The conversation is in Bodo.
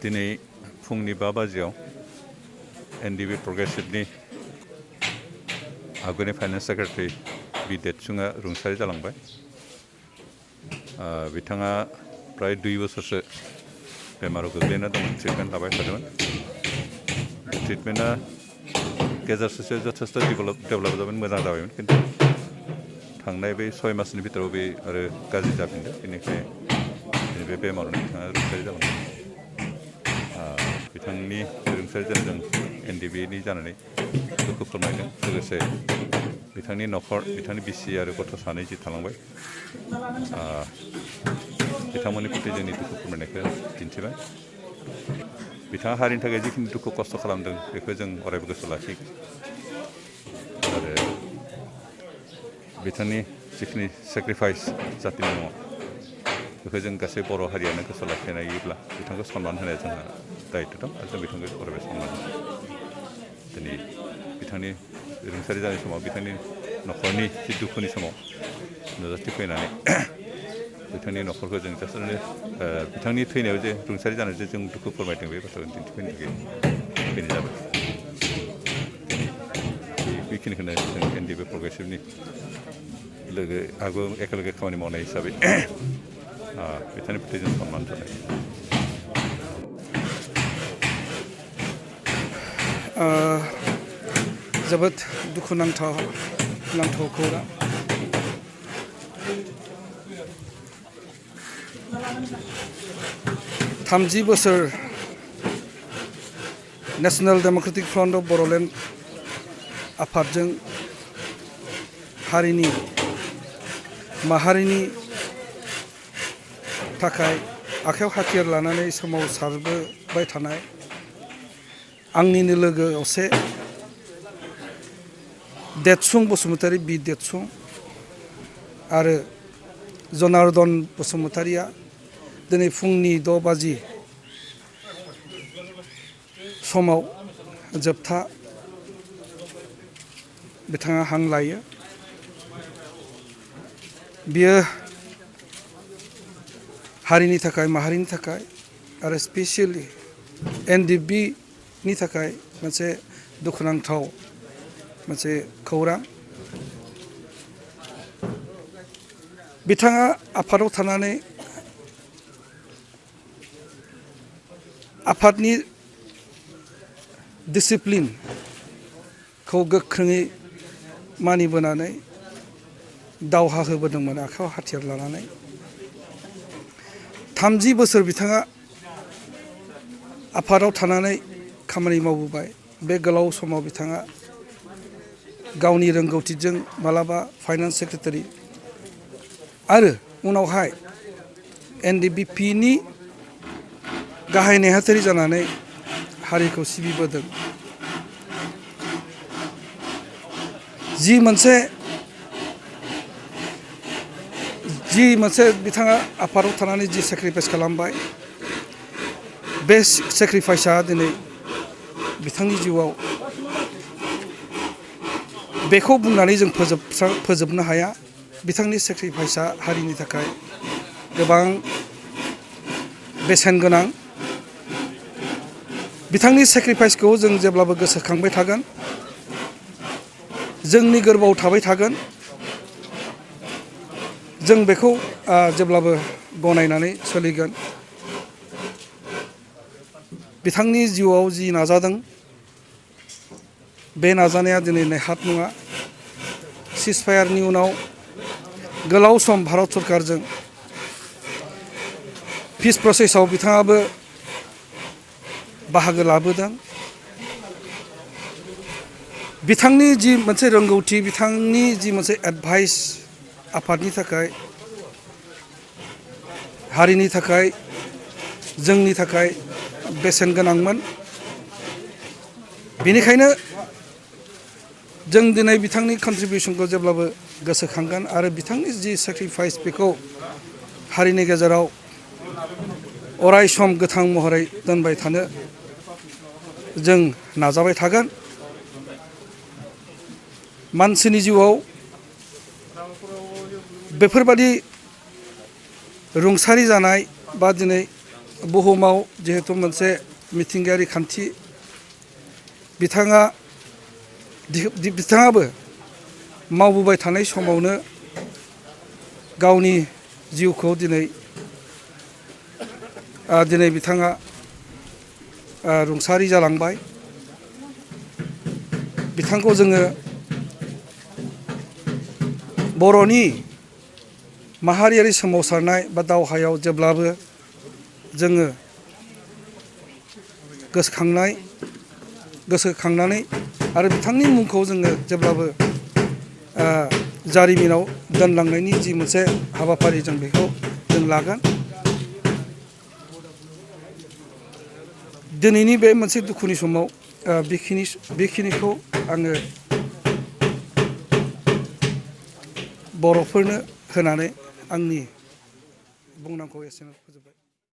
दिनै फुंनि 5 बाजियाव एनडिबि प्रग्रेसिभनि आगुनि फाइनान्स सेक्रेटारि बि देदसुङा रुंसारि जालांबाय। बिथाङा प्राय 2 बोसोरसो बेमाराव गोग्लैना दंमोन, ट्रिटमेन्ट लाबाय थादोंमोन। ट्रिटमेन्टआ गेजेर ससेयाव जथेस्थ' डेभेलप जाबाय, मोजां जाबायमोन, खिन्थु थांनाय बे 6 मासनि भितराव बे आरो गाज्रि जाफिनदों। बेनिखायनो बे बेमारावनो बिथाङा रुंसारि जालांबाय। बिथांनि रुंसारि जानायजों एनडिबिनि जानानै दुखु फोरमायदों। लोगोसे बिथांनि न'खर, बिथांनि बिसि आरो गथ' सानै जि थालांबाय, बिथांमोननि प्रति जोंनि दुखु फोरमायनायखौ दिन्थिबाय। बिथाङा हारिनि थाखाय जिखिनि दुखु खस्थ' खालामदों बेखौ जों अरायबो गोसोआव लाखिगोन। आरो बिथांनि जिखिनि सेक्रिफाइस जातिनि मुङाव, बेखौ जों गासै बर' हारियानो गोसोआव लाखिनायोब्ला बिथांखौ सनमान होनाया जोंहा दायित्व दं, आरो जों बिथांखौ अरायबो सनमान होगोन। दिनै बिथांनि रुंसारि जानाय समाव बिथांनि न'खरनि जि दुखुनि समाव नुजाथिफैनानै बिथांनि न'खरखौ जों जासारनो बिथांनि थैनायाव जे रुंसारि जानाय जे जों दुखु फोरमायदों, बे बाथ्राखौ दिन्थिफैनो थाखाय फैनाय जाबाय। बेखिनिखौनो जों एनडिबि प्रग्रेसिभनि एखेलगे खामानि मावनाय हिसाबै बिथांनि प्रति जों सनमान होनाय। जोबोद दुखुनांथाव खौरां। 30 बोसोर national democratic front of Bodoland आफादजों हारिनि माहारिनि थाखाय आखायाव हाथियार लानानै सोमावसारबोबाय थानाय आंनिनो लोगो असे देदसुं बसुमतारी, बि देदसुं आरो जनार्दन बसुमतारीया दिनै फुंनि 6 बाजि समाव जोबथा बिथाङा हां लायो। बियो हारिनि थाखाय, माहारिनि थाखाय आरो स्पेसियेलि एनडिबिनि थाखाय मोनसे दुखुनांथाव मोनसे खौरां। बिथाङा आफादाव थानानै आफादनि डिसिप्लिनखौ गोख्रोङै मानिबोनानै दावहा होबोदोंमोन आखायाव हाथियार लानानै। 30 बोसोर बिथाङा आफादाव थानानै खामानि मावबोबाय। बे गोलाव समाव बिथाङा गावनि रोंगौथिजों मालाबा फाइनान्स सेक्रेटारि आरो उनावहाय एनडिबिपिनि गाहाय नेहाथारि जानानै हारिखौ सिबिबोदों। जि मोनसे बिथाङा आफादाव थानानै जि सेक्रिफाइस खालामबाय, बे सेक्रिफाइसआ दिनै बिथांनि जिउआव बेखौ बुंनानै जों फोजोबनो हाया। बिथांनि सेक्रिफाइसआ हारिनि थाखाय गोबां बेसेन गोनां। बिथांनि सेक्रिफाइसखौ जों जेब्लाबो गोसोखांबाय थागोन, जोंनि गोरबोआव थाबाय थागोन। जों बेखौ जेब्लाबो गनायनानै सोलिगोन। बिथांनि जिउआव जि नाजादों, बे नाजानाया दिनै नेहात नङा। सिजफायारनि उनाव गोलाव सम भारत सरकारजों पिस प्रसेसआव बिथाङाबो बाहागो लाबोदों। बिथांनि जि मोनसे रोंगौथि, बिथांनि जि मोनसे एडभाइस आफादनि थाखाय, हारिनि थाखाय, जोंनि थाखाय बेसेन गोनांमोन। बेनिखायनो जों दिनै बिथांनि कन्ट्रिबिउसनखौ जेब्लाबो गोसोखांगोन आरो बिथांनि जि सेक्रिफाइस बेखौ हारिनि गेजेराव अराय सम गोथां महरै दोनबाय थानो जों नाजाबाय थागोन। मानसिनि जिउआव बेफोरबादि रुंसारि जानाय बा दिनै बुहुमाव जिहेतु मोनसे मिथिंगायारि खान्थि बिथाङाबो मावबोबाय थानाय समावनो गावनि जिउखौ दिनै बिथाङा रुंसारि जालांबाय। बिथांखौ जोङो बर'नि माहारियारि सोमावसारनाय बा दावहायाव जेब्लाबो जोङो गोसोखांनानै आरो बिथांनि मुंखौ जोङो जेब्लाबो जारिमिनाव दोनलांनायनि जि मोनसे हाबाफारि जों बेखौ जों लागोन। दिनैनि बे मोनसे दुखुनि समाव बेखिनिखौ आङो बर'फोरनो होनानै आंनि बुंनांगौ एसेनो फोजोबबाय।